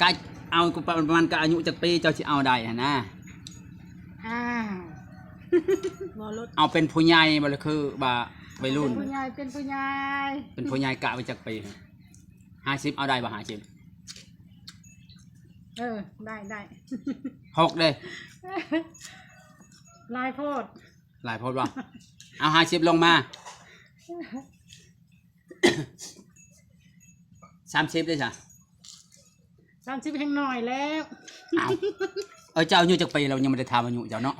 ກະເອົາ ປະມານກະອາຍຸຈັກປີເຈົ້າຊິເອົາໄດ້ຫັ້ນນະ? ອ້າວ ບໍ່ລົດ ເອົາເປັນຜູ້ໃຫຍ່ບໍ່ ຫຼືຄືວ່າໄວລຸ້ນ? ເປັນຜູ້ໃຫຍ່ ເປັນຜູ້ໃຫຍ່ ເປັນຜູ້ໃຫຍ່ກະໄວ້ຈັກປີ? ຫ້າສິບ ເອົາໄດ້ບໍ່ ຫ້າສິບ? ເອີ ໄດ້ ໄດ້ ຫົກເດ້ ຫຼາຍໂພດ ຫຼາຍໂພດບໍ່? ເອົາ ຫ້າສິບ ລົງມາ ສາມສິບ ເດ້ຊະ? ສາມສິບ ແຮງໜ້ອຍແລ້ວ ເອົາ ເອີ ເຈົ້າອາຍຸຈັກປີແລ້ວ? ຍັງບໍ່ໄດ້ຖາມອາຍຸເຈົ້າເນາະ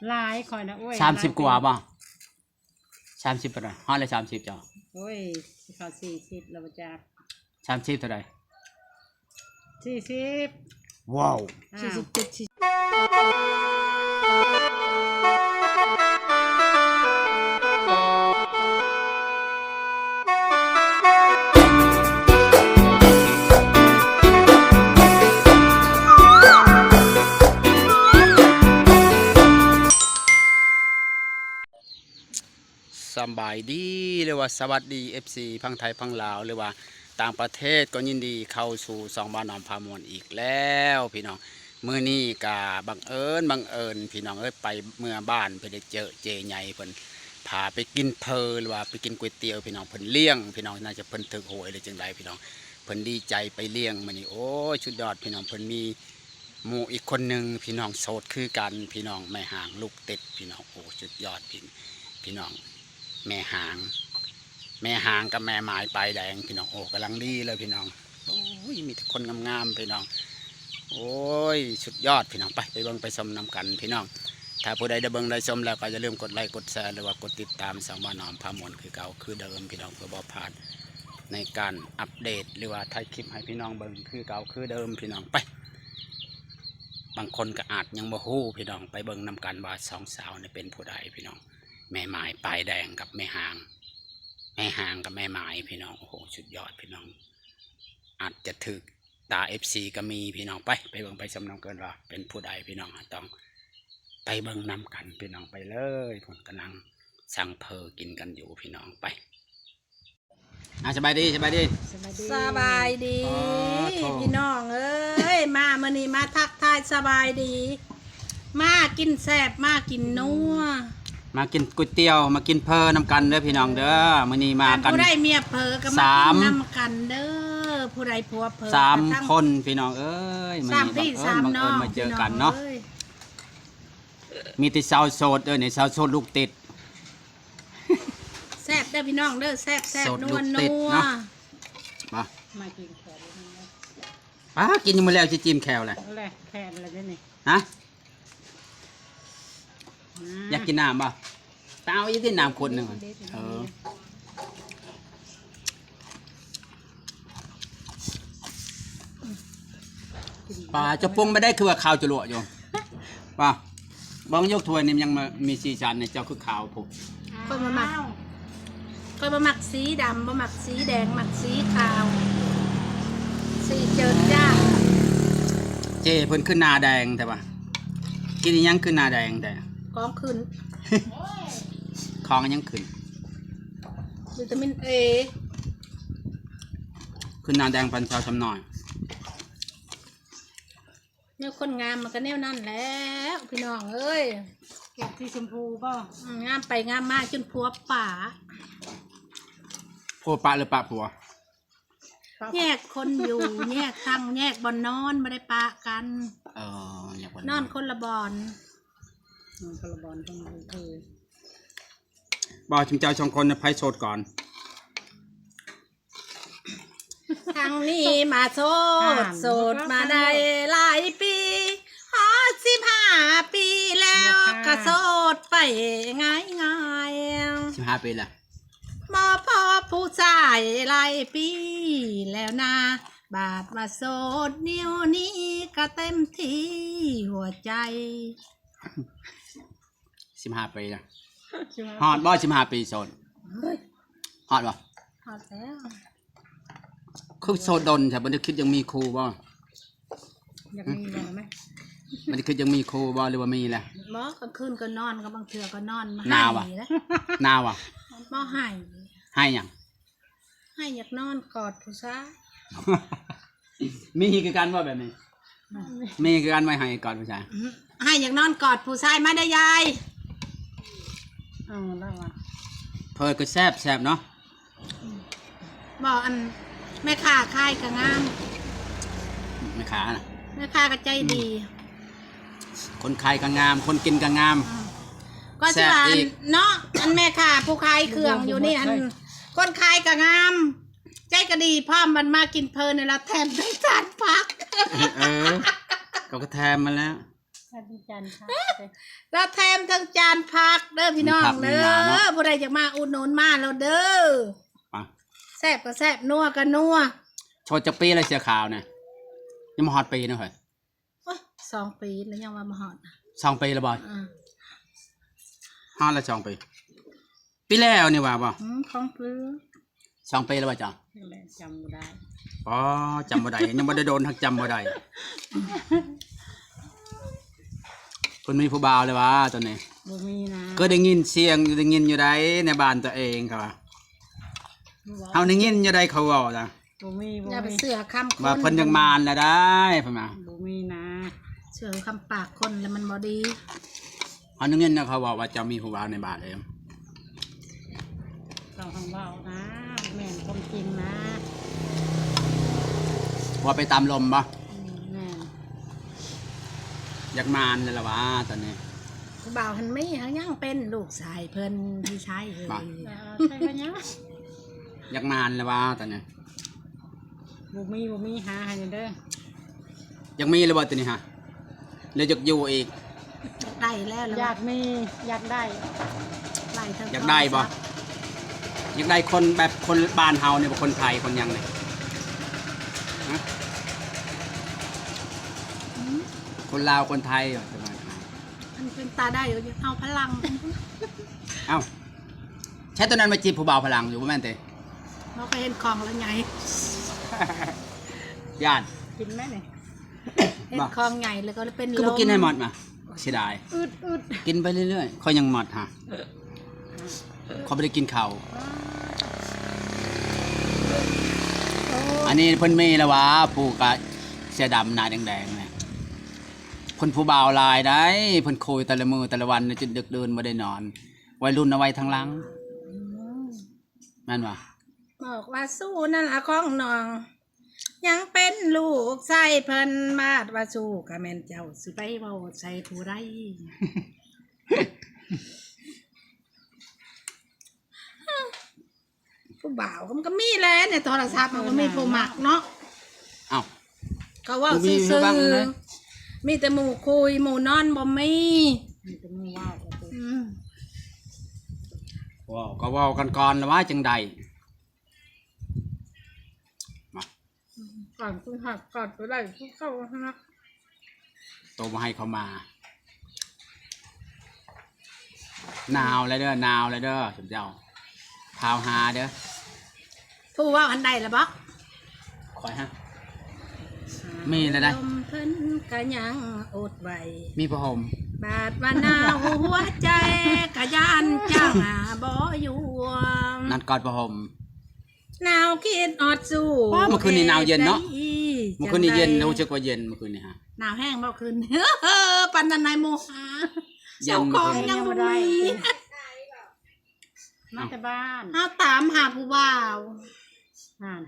ຫຼາຍ ຂ້ອຍນະ ໂອ້ຍ ສາມສິບກວ່າບໍ່? ສາມສິບປານໃດ? ຮອດແລ້ວ ສາມສິບ ເຈົ້າ? ໂອ້ຍ ຊິເຂົ້າ ສີ່ສິບ ແລ້ວບໍ່ຈັກ ສາມສິບເທົ່າໃດ? ສີ່ສິບ ວ້າວ ສີ່ສິບເຈັດ ສີ່ສິບ ສະບາຍດີ ຫຼືວ່າສະຫວັດດີ ເອັຟຊີ ຝັ່ງໄທຝັ່ງລາວ ຫຼືວ່າຕ່າງປະເທດ ກໍຍິນດີເຂົ້າສູ່ຊ່ອງບ່າວໜອມພາມ່ວນອີກແລ້ວພີ່ນ້ອງ. ມື້ນີ້ກະບັງເອີນ ບັງເອີນພີ່ນ້ອງເອີຍ ໄປເມືອບ້ານ ໄປໄດ້ເຈີເຈໃຫຍ່ ເພິ່ນພາໄປກິນເຝີ ຫຼືວ່າໄປກິນກ໋ວຍຕຽວພີ່ນ້ອງ ເພິ່ນລ້ຽງພີ່ນ້ອງ ໜ້າຈະເພິ່ນຖືກຫວຍ ຫຼືຈັ່ງໃດພີ່ນ້ອງ ເພິ່ນດີໃຈໄປລ້ຽງມື້ນີ້ ໂອ້ຍ ສຸດຍອດພີ່ນ້ອງ ເພິ່ນມີ ໝູ່ອີກຄົນໜຶ່ງພີ່ນ້ອງ ໂສດຄືກັນພີ່ນ້ອງ ແມ່ຫາງລູກຕິດພີ່ນ້ອງ ໂອ້ ສຸດຍອດພີ່ ພີ່ນ້ອງ ແມ່ຫາງ ແມ່ຫາງກັບແມ່ໝາຍປາຍແດງພີ່ນ້ອງ ໂອ້ ກຳລັງດີເລີຍພີ່ນ້ອງ ໂອ້ຍ ມີແຕ່ຄົນງາມໆພີ່ນ້ອງ ໂອ້ຍ ສຸດຍອດພີ່ນ້ອງ ໄປ ໄປເບິ່ງໄປຊົມນຳກັນພີ່ນ້ອງ ຖ້າຜູ້ໃດໄດ້ເບິ່ງໄດ້ຊົມແລ້ວ ກໍຢ່າລືມກົດໄລກົດແຊ ຫຼືວ່າກົດຕິດຕາມຊ່ອງບ່າວໜອມພາມ່ວນຄືເກົ່າຄືເດີມພີ່ນ້ອງ ເພື່ອບໍ່ພາດໃນການອັບເດດ ຫຼືວ່າຖ່າຍຄລິບໃຫ້ພີ່ນ້ອງເບິ່ງຄືເກົ່າຄືເດີມພີ່ນ້ອງ ໄປ. ບາງຄົນກໍອາດຍັງບໍ່ຮູ້ພີ່ນ້ອງ ໄປເບິ່ງນຳກັນວ່າສອງສາວນີ້ເປັນຜູ້ໃດພີ່ນ້ອງ ແມ່ໝາຍປາຍແດງກັບແມ່ຫາງ ແມ່ຫາງກັບແມ່ໝາຍພີ່ນ້ອງ ໂອ້ໂຫ ສຸດຍອດພີ່ນ້ອງ ອາດຈະຖືກຕາເອັຟຊີກໍມີພີ່ນ້ອງ ໄປ ໄປເບິ່ງໄປຊົມນຳກັນວ່າເປັນຜູ້ໃດພີ່ນ້ອງ ຕ້ອງໄປເບິ່ງນຳກັນພີ່ນ້ອງ ໄປເລີຍ ເພິ່ນກຳລັງສັ່ງເຝີກິນກັນຢູ່ພີ່ນ້ອງ ໄປ. ອ່າ ສະບາຍດີ ສະບາຍດີ ສະບາຍດີ ສະບາຍດີ ອໍ ໂທ້ ພີ່ນ້ອງເອີຍ ມາມື້ນີ້ມາທັກທາຍສະບາຍດີ ມາກິນແຊບ ມາກິນນົວ ມາກິນກ໋ວຍຕຽວ ມາກິນເຝີນຳກັນເດີພີ່ນ້ອງເດີ ມື້ນີ້ມາກັນ ຜູ້ໃດເມຍເຝີກໍມາກິນນຳກັນເດີ ຜູ້ໃດຜົວເຝີ ສາມຄົນພີ່ນ້ອງເອີຍ ມື້ນີ້ບັງເອີນ ບັງເອີນມາເຈີກັນເນາະ ມີແຕ່ສາວໂສດເດີນີ້ ສາວໂສດລູກຕິດ. ແຊບເດີພີ່ນ້ອງເດີ ແຊບໆ ໂສດລູກຕິດເນາະ ນົວໆ ມາ ມາກິນແຄວ ປ້າ ກິນຍັງບໍ່ແລ້ວ ຊິຈິ້ມແຄວແຫຼະ ແຄວແລ້ວເດ້ນີ້ ຮະ ອືມ ຢາກກິນນ້ຳບໍ່? ຕາເອົາອີກຕິ ນ້ຳຂວດໜຶ່ງ ເອີ. ປາ ເຈົ້າປຸງມາໄດ້ຄືວ່າຂາວຈະຫຼວະຢູ່ ປາ ເບິ່ງຢູ່ຖ້ວຍນີ້ມັນຍັງມາມີສີສັນນີ້ ເຈົ້າຄືຂາວພຸ້ນ ຂ້ອຍບໍ່ມັກ ຂ້ອຍບໍ່ມັກສີດຳ ບໍ່ມັກສີແດງ ມັກສີຂາວ ສີເຈີດຈ້າ ເຈ້ເພິ່ນຄືໜ້າແດງແທ້ວະ ກິນອີ່ຫຍັງຄືໜ້າແດງແທ້ ຂອງຂຶ້ນ ຂອງອີ່ຫຍັງຂຶ້ນ ວິຕາມິນເອ ຄືໜ້າແດງປານສາວຊຳນ້ອຍ ແນວຄົນງາມມັນກໍແນວນັ້ນແຫຼະພີ່ນ້ອງເອີຍ ແກ້ມສີຊົມພູບໍ່? ອືມ ງາມໄປງາມມາຈົນຜົວປະ ຜົວປະ ຫຼືປະຜົວ? ແຍກຄົນຢູ່ ແຍກທັງ ແຍກບ່ອນນອນ ບໍ່ໄດ້ປະກັນ ເອີ ແຍກບ່ອນນອນ ນອນຄົນລະບ່ອນ ນອນຄົນລະບ່ອນ ຄົນລະຄື ບໍ່ ຊຸມເຈົ້າສອງຄົນນະ ໃຜໂສດກ່ອນ? ທັງນີ້ມາໂສດ ໂສດມາໄດ້ຫຼາຍປີ ຮອດສິບຫ້າປີແລ້ວ ກະໂສດໄປງ່າຍໆ ສິບຫ້າປີລະ ບໍ່ພໍບຜູ້ຊາຍຫຼາຍປີແລ້ວນາ ບາດມາໂສດນຽວນີ້ກະເຕັມທີ່ຫົວໃຈ. ສິບຫ້າປີລະ ຮອດບໍ່ ສິບຫ້າປີໂສດ ຮອດບໍ່ ຮອດແລ້ວ ຄືໂສດດົນແທ້ ບໍ່ໄດ້ຄິດຢາກມີຄູ່ບໍ່? ຢາກມີບໍ່ແມ່ ບໍ່ໄດ້ຄິດຢາກມີຄູ່ບໍ່ຫຼືວ່າມີແລ້ວ? ບໍ່ ກາງຄືນກໍນອນ ກໍບາງເທື່ອກໍນອນ ໜາວຫວາ ໄຫ້ແຫຼະ ໜາວຫວາ ບໍ່ ໄຫ້ ໄຫ້ຫຍັງ? ໄຫ້ຢາກນອນກອດຜູ້ຊາຍ ມີຄືກັນບໍ່ແບບນີ້? ມີຄືກັນ ໄວ້ໃຫ້ກອດຜູ້ຊາຍ. ໃຫ້ຢາກນອນກອດຜູ້ຊາຍ ມາເດີ້ຍາຍ. ເອົາລະວ່າ ເພີກະແຊບ ແຊບເນາະ. ບໍ່ ອັນແມ່ຄ້າຂາຍກະງາມ ແມ່ຄ້ານະ ແມ່ຄ້າກະໃຈດີ. ອືມ ຄົນຂາຍກະງາມ ຄົນກິນກະງາມ. ອືມ ກໍຊິວ່າ ແຊບອີກ ອັນເນາະ ອັນແມ່ຄ້າຜູ້ຂາຍເຄື່ອງຢູ່ນີ້ ອັນຄົນຂາຍກະງາມ ໃຈກະດີພ້ອມ. ບັດມາກິນເພີນີ້ລະແຖມໄດ້ຈານຜັກ. ເອີ ເຂົາກະແຖມມາແລ້ວ. ແຖມເຖິງຈານຜັກ ລະແຖມເຖິງຈານຜັກເດີພີ່ນ້ອງເດີ. ຜູ້ໃດຢາກມາອຸດໜູນມາໂລດເດີ. ແຊບກະແຊບ ນົວກະນົວ. ໂສດຈັກປີແລ້ວເສື້ອຂາວນະ? ຍັງບໍ່ຮອດປີເນາະເຮີ້ຍ. ໂອ້ຍ ສອງປີແລ້ວ ຍັງວ່າບໍ່ຮອດ. ສອງປີແລ້ວບໍ່? ອືມ ຮອດແລ້ວສອງປີ. ປີແລ້ວນີ້ວ່າບໍ່? ອືມ ສອງປີ ສອງປີແລ້ວບໍ່ເຈົ້າ? ຈັ່ງໃດ ຈຳບໍ່ໄດ້. ອໍ ຈຳບໍ່ໄດ້ ຍັງບໍ່ໄດ້ໂດນ ທັງຈຳບໍ່ໄດ້. ເພິ່ນມີຜູ້ບ່າວແລ້ວຫວາຕອນນີ້? ບໍ່ມີນະ. ເຄີຍໄດ້ຍິນສຽງ ໄດ້ຍິນຢູ່ໃດ ໃນບ້ານຕົວເອງເຂົາວ່າ. ເຮົາໄດ້ຍິນຢູ່ໃດ ເຂົາເວົ້ານະ. ບໍ່ມີ ບໍ່ມີ. ຢ່າໄປເຊື່ອຄຳຄົນ ວ່າເພິ່ນຢາກໝານແລ້ວໄດ໋ ເພິ່ນວ່າ. ບໍ່ມີນະ. ເຊື່ອຄຳປາກຄົນແລ້ວມັນບໍ່ດີ. ເຮົາໄດ້ຍິນນະ ເຂົາເວົ້າວ່າເຈົ້າມີຜູ້ບ່າວໃນບ້ານເອງ. ເຂົາຫັ້ນເວົ້ານະ ແມ່ນຄວາມຈິງນະ. ເວົ້າໄປຕາມລົມບໍ່? ອືມ ແມ່ນ. ຢາກໝານແລ້ວລະຫວາຕອນນີ້. ຜູ້ບ່າວຫັ້ນມີ ຫາກຍັງເປັນລູກຊາຍເພິ່ນ ພີ່ຊາຍເອີຍ. ຢາກໝານແລ້ວຫວາຕອນນີ້. ບໍ່ມີ ບໍ່ມີ ຫາໃຫ້ແດ່ເດີ. ຢາກມີແລ້ວບໍ່ຕອນນີ້ຫາ ຫຼືຢາກຢູ່ອີກ? ຢາກໄດ້ແລ້ວ ຢາກມີ ຢາກໄດ້. ຢາກໄດ້ບໍ່? ຢາກໄດ້ຄົນແບບຄົນບ້ານເຮົານີ້ບໍ່? ຄົນໄທຄົນຫຍັງນີ້? ຮະ? ອືມ ຄົນລາວຄົນໄທວ່າ ອັນເປັນຕາໄດ້ ເອົາຝຣັ່ງ. ເອົ້າ ໃຊ້ໂຕນັ້ນມາຈີບຜູ້ບ່າວຝຣັ່ງຢູ່ ບໍ່ແມ່ນຕິ? ບໍ່ ເຄີຍເຫັນຂອງລະໃຫຍ່ ຢ້ານ. ກິນໄໝນີ້? ເຫັນຂອງໃຫຍ່ແລ້ວກໍເປັນລົມ. ຄືບໍ່ກິນໃຫ້ໝົດມາ? ເສຍດາຍ. ອືດໆ ກິນໄປເລື້ອຍໆ ຂ້ອຍຍັງໝົດຫາ. ຂ້ອຍບໍ່ໄດ້ກິນເຂົ້າ. ອັນນີ້ເພິ່ນມີແລ້ວຫວາ ຜູ້ກະເສື້ອດຳໜ້າແດງໆ ນີ້. ເພິ່ນຜູ້ບ່າວຫຼາຍໄດ໋ ເພິ່ນຄຸຍແຕ່ລະມື້ແຕ່ລະວັນ ຈົນດຶກດື່ນບໍ່ໄດ້ນອນ. ໄວລຸ້ນເອົາໄວ້ທາງຫຼັງ. ອືມ ແມ່ນບໍ່? ບອກວ່າຊູ້ນັ້ນລະຂອງນ້ອງ ຍັງເປັນລູກຊາຍເພິ່ນ ບາດວ່າຊູ້ກະແມ່ນເຈົ້າຊິໄປເວົ້າໃສ່ຜູ້ໃດ. ຜູ້ບ່າວມັນກະມີແຫຼະ ໃນໂທລະສັບມັນກະມີຜູ້ມັກເນາະ. ເອົ້າ ກະເວົ້າຊື່ໆ ມີແຕ່ໝູ່ຄຸຍ ໝູ່ນອນບໍ່ມີ. ມີແຕ່ໝູ່ເວົ້າ. ອືມ ເວົ້າກະເວົ້າກັນກ່ອນລະວ່າຈັ່ງໃດ. ມາ ອືມ ກ່ອນຄືຫາກກັບໄປໄດ້ຄືເກົ່າຫັ້ນນະ. ໂຕບໍ່ໃຫ້ເຂົາມາ. ໜາວແລ້ວເດີ ໜາວແລ້ວເດີ ຊຸມເຈົ້າ. ທ້າວຫາເດີ. ຜູ້ເວົ້າຫັ້ນໄດ້ລະບໍ? ຂ້ອຍຫາ ມີແລ້ວໄດ໋. ລົມເພິ່ນກະຍັງອົດໄວ້ ມີຜ້າຫົ່ມ. ບາດວ່າໜາວຫົວໃຈກະຢ້ານຈັ່ງບໍ່ຢູ່. ນອນກອດຜ້າຫົ່ມ. ໜາວຄິດຮອດຊູ້. ວ້າ ມື້ຄືນນີ້ໜາວເຢັນເນາະ. ເຮັດຈັ່ງໃດ ມື້ຄືນນີ້ເຢັນ ຮູ້ສຶກວ່າເຢັນມື້ຄືນນີ້ຫາ. ໜາວແຮງບໍ່ຄືນ? ປານນັ້ນນາຍໂມຫາ. ເຈົ້າຂອງຍັງບໍ່ມີ. ມາແຕ່ບ້ານ ເຮົາຕາມຫາຜູ້ບ່າວຫັ້ນ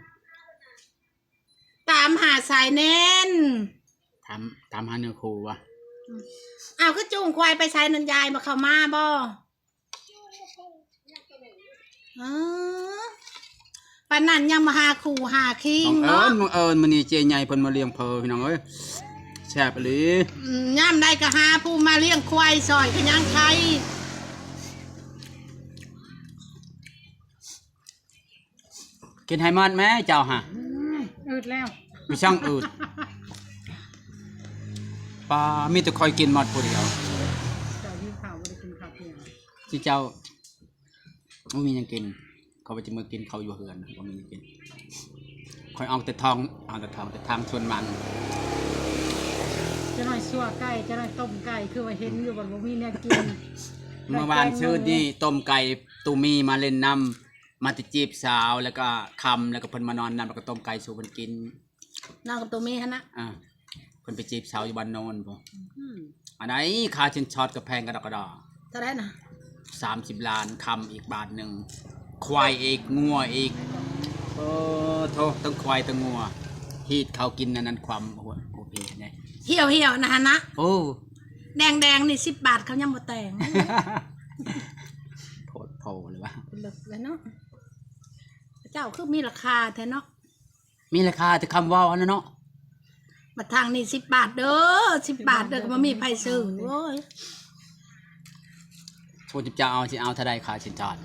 ຕາມຫາສາຍແໜ້ນ. ຕາມ ຕາມຫາເນື້ອຄູ່ຫວາ? ອືມ ອ້າວ ຄືຈູງຄວາຍໄປໃສນັ້ນ ຍາຍບໍ່ເຂົ້າມາບໍ່? ເອີ ປານນັ້ນຍັງມາຫາຄູ່ຫາຄີງເນາະ. ບັງເອີນ ບັງເອີນ ມື້ນີ້ເຈ້ໃຫຍ່ເພິ່ນມາລ້ຽງເພີພີ່ນ້ອງເອີຍ ແຊບອີ່ຫຼີ. ອືມ ຍາມໃດກະຫາຜູ້ມາລ້ຽງຄວາຍຊ່ອຍກະຍັງໄຄ. ກິນໃຫ້ໝົດແມ້ເຈົ້າຫະ. ອືມ ອືດແລ້ວ ມີຊ່າງອືດ. ປາ ມີແຕ່ຂ້ອຍກິນໝົດຜູ້ດຽວ. ເຈົ້າຫິວເຂົ້າ ບໍ່ໄດ້ກິນເຂົ້າທ່ຽງ. ຊິເຈົ້າ ບໍ່ມີຫຍັງກິນ ຂ້ອຍວ່າຈະເມືອກິນເຂົ້າຢູ່ເຮືອນ ບໍ່ມີຫຍັງກິນ. ຂ້ອຍເອົາແຕ່ທ້ອງ ເອົາແຕ່ທ້ອງ ແຕ່ທາງສວນມັນ. ຈະໜ້ອຍຊົ່ວໄກ່ ຈະໜ້ອຍຕົ້ມໄກ່ ຄືວ່າເຫັນຢູ່ ອືມ ວ່າບໍ່ມີແນວກິນ. ເມື່ອວານຊືນນີ້ຕົ້ມໄກ່ ຕູມີມາຫຼິ້ນນຳ ມາແຕ່ຈີບສາວ ແລ້ວກະຄ່ຳ ແລ້ວກະເພິ່ນມານອນນຳ ແລ້ວກະຕົ້ມໄກ່ສູ່ເພິ່ນກິນ. ນອນກັບໂຕເມຫັ້ນນະ ອ່າ ເພິ່ນໄປຈີບສາວຢູ່ບ້ານໂນນພຸ້ນ ອືມ ອັນໃດຄ່າສິນສອດກໍແພງກະດອກກະດໍ ເທົ່າໃດນະ? ສາມສິບລ້ານ ຄຳອີກບາດໜຶ່ງ ຄວາຍອີກ ງົວອີກ ໂອ້ໂທ້ ທັງຄວາຍທັງງົວ ຮີດເຂົ້າກິນອັນນັ້ນ ຄວາມຫົວ ຫົວເພເດ້ ຫ່ຽວໆ ນະຫັ້ນນະ ໂອ້ ແດງໆ ນີ້ສິບບາດ ເຂົາຍັງບໍ່ແຕ່ງ ໂພດໂພເລີຍວ່າ ເລິກເລີຍເນາະ ເຈົ້າຄືມີລາຄາແທ້ເນາະ. ມີລາຄາແຕ່ຄຳເວົ້າຫັ້ນນະເນາະ ບັດທາງນີ້ສິບບາດເດີ ສິບບາດເດີ ກໍບໍ່ມີໃຜຊື້ ໂອ້ຍ ໂອ້ ເຈົ້າເອົາ ຊິເອົາເທົ່າໃດຄ່າສິນສອດ?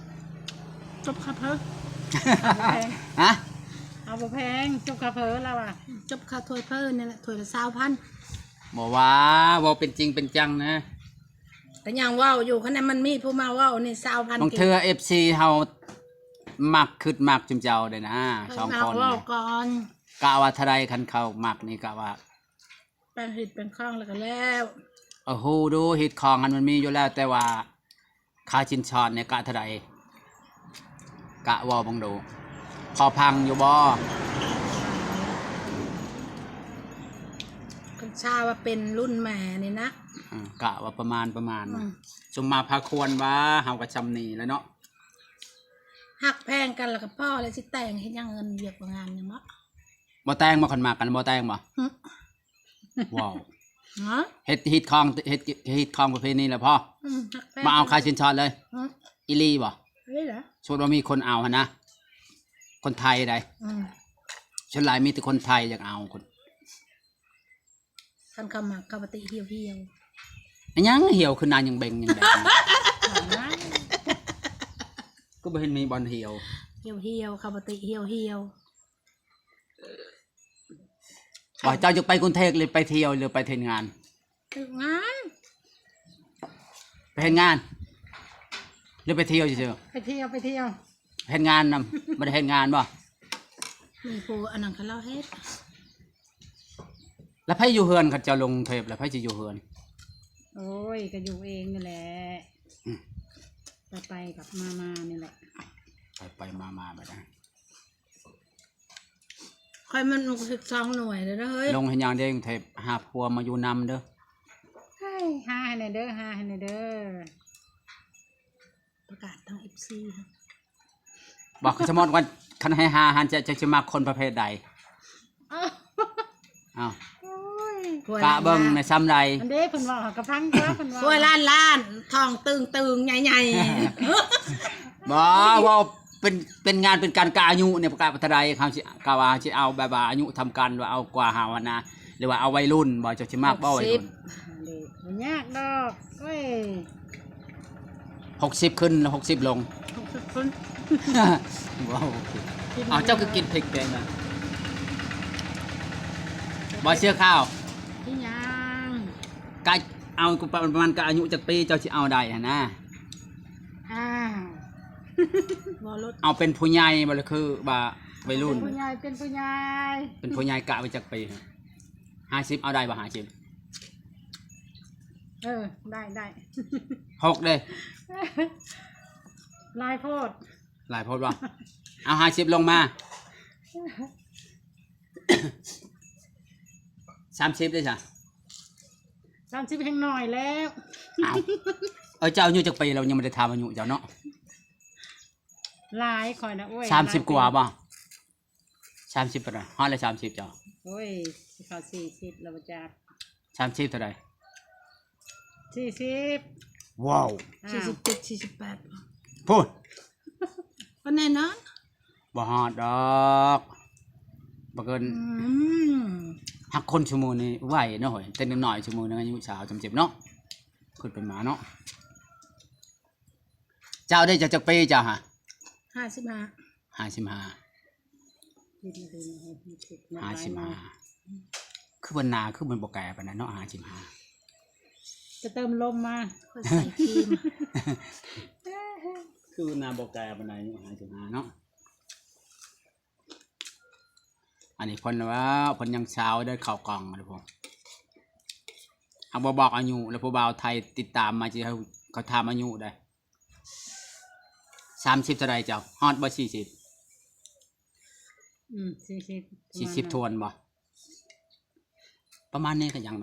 ຈົບຄ່າເພີ ບໍ່ແພງ ຮະ? ເອົາບໍ່ແພງ ຈົບຄ່າເພີລາວວ່າ ຈົບຄ່າຖ້ວຍເພີນີ້ແຫຼະ ຖ້ວຍລະຊາວພັນ ບໍ່ວ່າ ເວົ້າເປັນຈິງເປັນຈັງນະ ກໍຍັງເວົ້າຢູ່ ຄັນແມ່ນມັນມີຜູ້ມາເວົ້ານີ້ ຊາວພັນ ບາງເທື່ອເອັຟຊີເຮົາ ມັກ ຄຶດມັກຈຸມເຈົ້າເດ້ນະ ເອີ ສອງຄົນ ເວົ້າກ່ອນ ກະວ່າເທົ່າໃດ ຄັນເຂົາມັກນີ້ກະວ່າ ແປງຮີດແປງຄອງແລ້ວກະແລ້ວ ເອີ ຮູ້ດູ ຮີດຄອງຫັ້ນມັນມີຢູ່ແລ້ວ ແຕ່ວ່າຄ່າສິນສອດນີ້ກະເທົ່າໃດ ກະເວົ້າເບິ່ງດູ ພໍພັງຢູ່ບໍ່? ຄັນຊາວວ່າເປັນລຸ້ນແມ່ນີ້ນະ ອືມ ກະວ່າປະມານ ປະມານ ອືມ ສົມມາພາຄວນວ່າ ເຮົາກະຊ່ຳນີ້ແຫຼະເນາະ. ຮັກແພງກັນແລ້ວກໍພໍແລ້ວ ຊິແຕ່ງເຮັດຫຍັງ ເງິນວຽກວຽກງານຫຍັງເນາະ ບໍ່ແຕ່ງບໍ່? ຄັນມັກກັນບໍ່ແຕ່ງບໍ່? ຫຶ ວ້າວ ຮະ ເຮັດຮີດຄອງ ເຮັດຮີດຄອງປະເພນີແລ້ວພໍ ອືມ ຮັກແພງ ບໍ່ເອົາຄ່າສິນສອດເລີຍ ຫຶ ອີ່ຫຼີບໍ່? ອີ່ຫຼີລະ ສົມມຸດວ່າມີຄົນເອົາຫັ້ນນະ ຄົນໄທໃດ ອືມ ສ່ວນຫຼາຍມີແຕ່ຄົນໄທຢາກເອົາຄົນ ຄັນເຂົາມັກເຂົາປະຕິຫ່ຽວໆ ອັນຫຍັງຫ່ຽວ ຄືໜ້າຍັງເບັງຍັງແດງ ຄືບໍ່ເຫັນມີບ່ອນຫ່ຽວ ຫ່ຽວໆ ເຂົາປະຕິຫ່ຽວໆ ວ່າເຈົ້າຈະໄປກຸງເທບ ຫຼືໄປທ່ຽວ ຫຼືໄປເຮັດງານ? ເຮັດງານ ໄປເຮັດງານ ຫຼືໄປທ່ຽວຊື່ໆ? ໄປທ່ຽວ ໄປທ່ຽວ ເຮັດງານນຳ ບໍ່ໄດ້ເຮັດງານບໍ່? ມີຜູ້ອັນນັ້ນ ຄັນລາວເຮັດ ແລ້ວໃຜຢູ່ເຮືອນ ຄັນເຈົ້າລົງເທບແລ້ວໃຜຊິຢູ່ເຮືອນ? ໂອ້ຍ ກໍຢູ່ເອງນີ້ແຫຼະ ອືມ ໄປໆກັບມາໆນີ້ແຫຼະ ໄປໆມາໆ ບັດນີ້ ຂ້ອຍມັນສິບສອງໜ່ວຍເດີເຮີ້ຍ ລົງເຮັດຫຍັງເດ້ ເທບ ຫາຜົວມາຢູ່ນຳເດີ ເຮີ້ຍ ຫາໃຫ້ແດ່ເດີ ຫາໃຫ້ແດ່ເດີ. ປະກາດທາງເອັຟຊີ ບອກ ສົມມຸດວ່າຄັນໃຫ້ຫາຫັ້ນ ຈະ ຈະ ຈະມັກຄົນປະເພດໃດ? ເອົ້າ ເອົ້າ ໂອ້ຍ ກະເບິ່ງໃນຊ່ຳໃດ ອັນເດ້ ເພິ່ນເວົ້າ ເຮົາກໍຟັງຕົວະ ເພິ່ນເວົ້າ ຜົວລ້ານລ້ານ ທ້ອງຕຶງໆ ໃຫຍ່ໆ ບໍ່ ເວົ້າເປັນ ເປັນງານເປັນການ ກະອາຍຸນີ້ ປະກາດວ່າເທົ່າໃດ ເຮົາຊິ ກະວ່າຊິເອົາແບບວ່າອາຍຸສ່ຳກັນ ຫຼືວ່າເອົາກວ່າເຮົາຫັ້ນນະ ຫຼືວ່າເອົາໄວລຸ້ນບໍ່? ເຈົ້າຊິມັກບໍ່ໄວລຸ້ນ? ບໍ່ຍາກດອກ ໂອ້ຍ ຫົກສິບຂຶ້ນ ຫົກສິບລົງ ຫົກສິບຂຶ້ນ ເວົ້າ ເອົາ ເຈົ້າຄືກິນເຜັດແກງນະ ບໍ່ເຊື່ອຂ່າວ ອີຫຍັງ ກະເອົາປະມານ ກະອາຍຸຈັກປີເຈົ້າຊິເອົາໄດ້ຫັ້ນນະ? ອ້າວ ເວົ້າໂລດ ເອົາເປັນຜູ້ໃຫຍ່ບໍ່ ຫຼືຄືວ່າໄວລຸ້ນ? ເປັນຜູ້ໃຫຍ່ ເປັນຜູ້ໃຫຍ່ ເປັນຜູ້ໃຫຍ່ ກະໄວ້ຈັກປີ? ຫ້າສິບ ເອົາໄດ້ບໍ່ ຫ້າສິບ? ເອີ ໄດ້ ໄດ້ ຫົກເດ້ ຫຼາຍໂພດ ຫຼາຍໂພດບໍ່? ເອົາ ຫ້າສິບລົງມາ ສາມສິບເດ້ຊະ? ສາມສິບແຮ່ງໜ້ອຍແລ້ວ ອ້າວ ເອີ ເຈົ້າອາຍຸຈັກປີແລ້ວ? ຍັງບໍ່ໄດ້ຖາມອາຍຸເຈົ້າເນາະ ຫຼາຍ ຂ້ອຍນະ ໂອ້ຍ ສາມສິບກວ່າບໍ່? ສາມສິບປານໃດ? ຮອດແລ້ວ ສາມສິບເຈົ້າ? ໂອ້ຍ ຊິເຂົ້າສີ່ສິບແລ້ວບໍ່ຈັກ ສາມສິບເທົ່າໃດ? ສີ່ສິບ ວ້າວ ສີ່ສິບເຈັດ ສີ່ສິບແປດ ພຸ້ນ ບໍ່ແນ່ນອນ ບໍ່ຮອດດອກ ບໍ່ເກີນ ອືມ ຮັກຄົນຊຸມື້ນີ້ໄວເນາະເຮີ້ຍ ແຕ່ນ້ອຍໆ ຊຸມື້ນີ້ອາຍຸສາວ ສາມສິບເນາະ ຄິດເປັນໝາເນາະ ເຈົ້າເດ້ ເຈົ້າຈັກປີເຈົ້າຫະ? ຫ້າສິບຫ້າ ຫ້າສິບຫ້າ ຫ້າສິບຫ້າ ຄືວ່າໜ້າຄືມັນບໍ່ແກ່ປານໃດເນາະ ຫ້າສິບຫ້າ ຈະເຕີມລົມມາ ຂ້ອຍໃສ່ຄຣີມ ຄືໜ້າບໍ່ແກ່ປານໃດ ອາຍຸຫ້າສິບຫ້າເນາະ ອັນນີ້ເພິ່ນວ່າເພິ່ນຍັງສາວເດີ ເຂົ້າກ່ອງເດີ ເຮົາບໍ່ບອກອາຍຸ ແລ້ວຜູ້ບ່າວໄທຕິດຕາມມາ ຊິເຂົາຖາມອາຍຸໃດ ສາມສິບເທົ່າໃດເຈົ້າ? ຮອດບໍ່ສີ່ສິບ? ອືມ ສີ່ສິບ ສີ່ສິບຖ້ວນບໍ່? ປະມານນີ້ກໍຍັງໄດ້